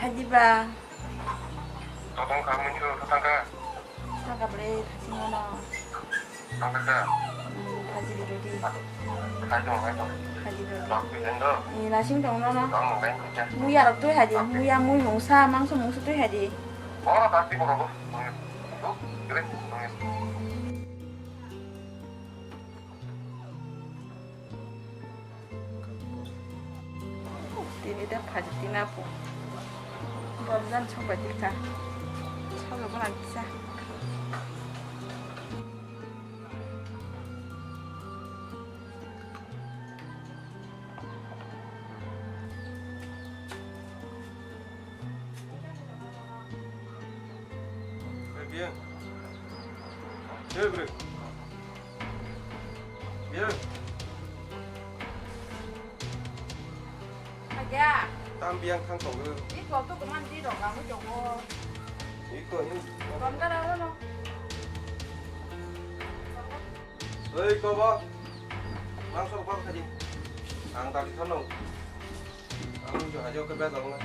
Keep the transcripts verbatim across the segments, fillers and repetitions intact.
Adiba. Totong kha mungsu totong kha. Saka bre thasing mano. Totong kha. Hmm, thasing rodi. Hai dong, hai dong. Thasing rodi. Bak pi jeng do. Ni nasing tong no no. Tong no kain kucha. Muya rok tui hadi, muya mui mungsa, mangso mungso tui hadi. Oro thasing ko rogo. Tong kre. Tini ta phaji tina po. Borjan chok bai tikha. Chok bai kisa. Hey, bien. Hey, bre. Bien. Kagya. Tam biang thang tongo. Iko to keman di rok ang tongo. Iko ni. Kon ka raro no. Oi, ko bo. Mangso ko khaji. Ang tadi thono. Ang jo ajo ke bela na.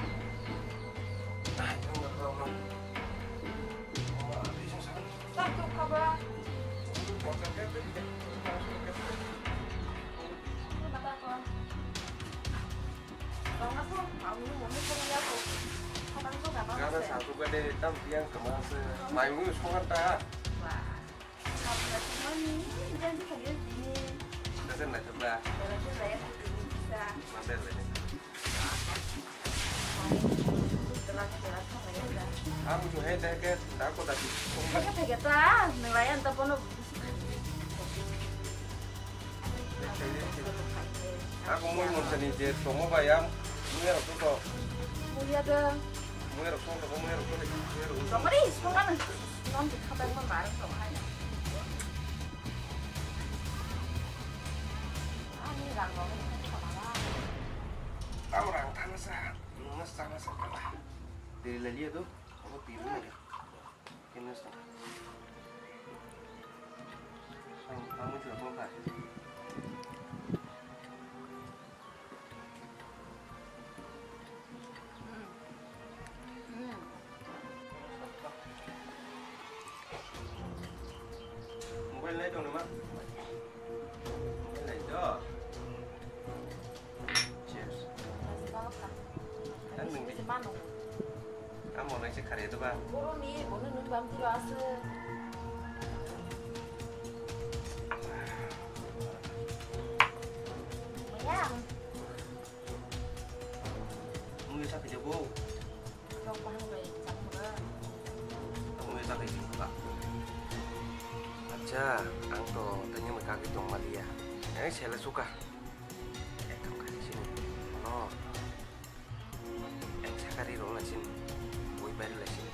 Gana satu gade tam tiang kemase. Mai mui songan ta. Wah. Kamu nak cuma ni, jangan dipanggil sini. Dah kan dah coba. Dah lah, dah lah, ya, ini bisa. Mana lah ni? Aku tu hai dah ke, dah aku dah. Pakai, pakai ta, nelayan tak pernah. Aku mau mau seni je, semua bayam, punya aku tu. Mulia dong. Mulia aku tu, mulia aku tu, mulia aku tu. Kamu ni, semua kan, non di kamar mau bareng dong, hai. Ani rang rok ni kha ma ba. Tamo rang thana sa, nungna sana sa kala. Tiri lali ya tu, kamu tiri lali. Kena sa. Kamu, kamu juga mau kah? Mobile nai tong naima? Mobile nai to. Cheers. Ang nung di. Ang mo nai se khare to ba. Boro ni, bono nung bam tiro ase. Mayang. Mui sa khe bo. Rok bahang bai chapura. Mui sa khe chapura. Acha, ang to tanya mai kagwi tong maliya. Ang sela suka. Ekam kali sini. No. Ang sakari rok la sini. Bui bari la sini.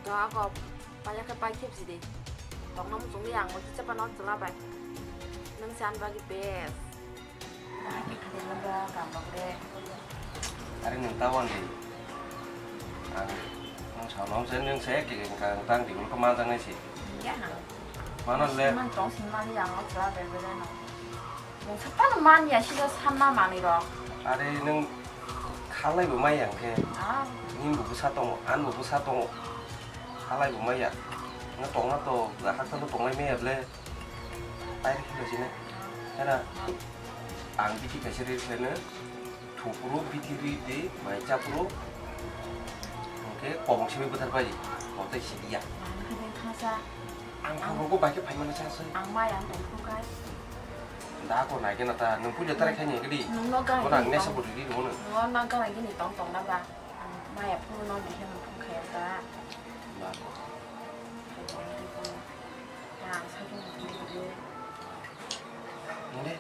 Doa ko paya khe pai khep si de. Tokno muchung de yang mo kicha pa no chwla bai. Nang san bagi best. Bahai khe khade laba kam bak de. Are nang ta wan di. Ang nang sa nang sen nang se ke ke ka tang di ko ma jang si. Ya ha. Mana le. Man tong sin ma yang no chwla bai bai no. Mungsa phano man ya, sida sanma manwi rok. Are nwng khalai bo mai yang khe. Ah. Nini bo bwsa tongo, ani bo bwsa tongo. Khalai bo mai ya. Nwng tongna to, hakta no tonglai maya ble. Tai rikhi sini. Hera. Ang biti kaisa ri pheno. Thupuru biti ri di, mai chapuru. Hwnkhe kobong simi bwthar pai. Kotai sidi ya. Ang khe thasa. Ang khe rogo bai khe phai mano chasai. Ang mai ang tong khe kai. Da ko nai khe na ta, nwng puja tarai khai ni khe di. Nwng no gana. Ko nang nesa budi di nwng. Nwng no gana gini tong tong na ba. Ang maya phuru no di khe nwng phuru khai ta. Ba. Ang sa khe nwng phuru di. Nde.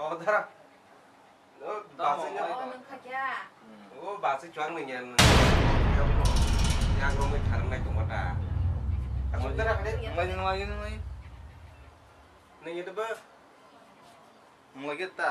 Oh, dara. Oh, basi nya. Oh, nang kha kya? Oh, basi chuang ni nyan. Yang romoi tharang nai tongma ta. Kamu tara kade? Ngai, ngai, ngai. Nang itu ba. Ngai kita.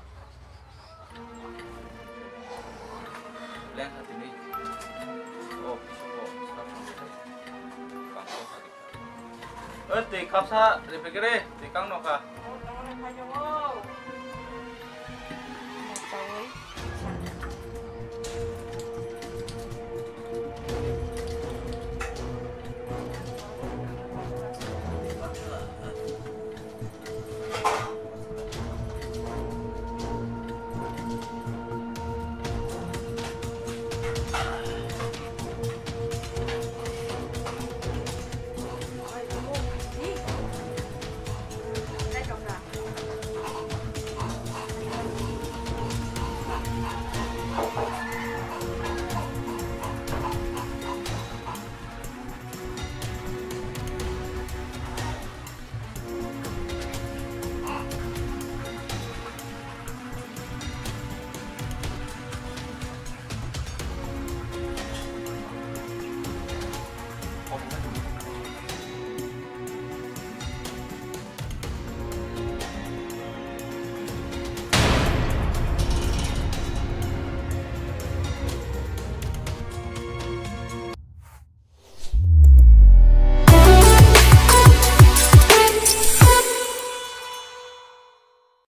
Leng kha tini. O, bisingo sa thang kha. Bangsa kha. O, twi kapsa, repekere, twi kang nokha.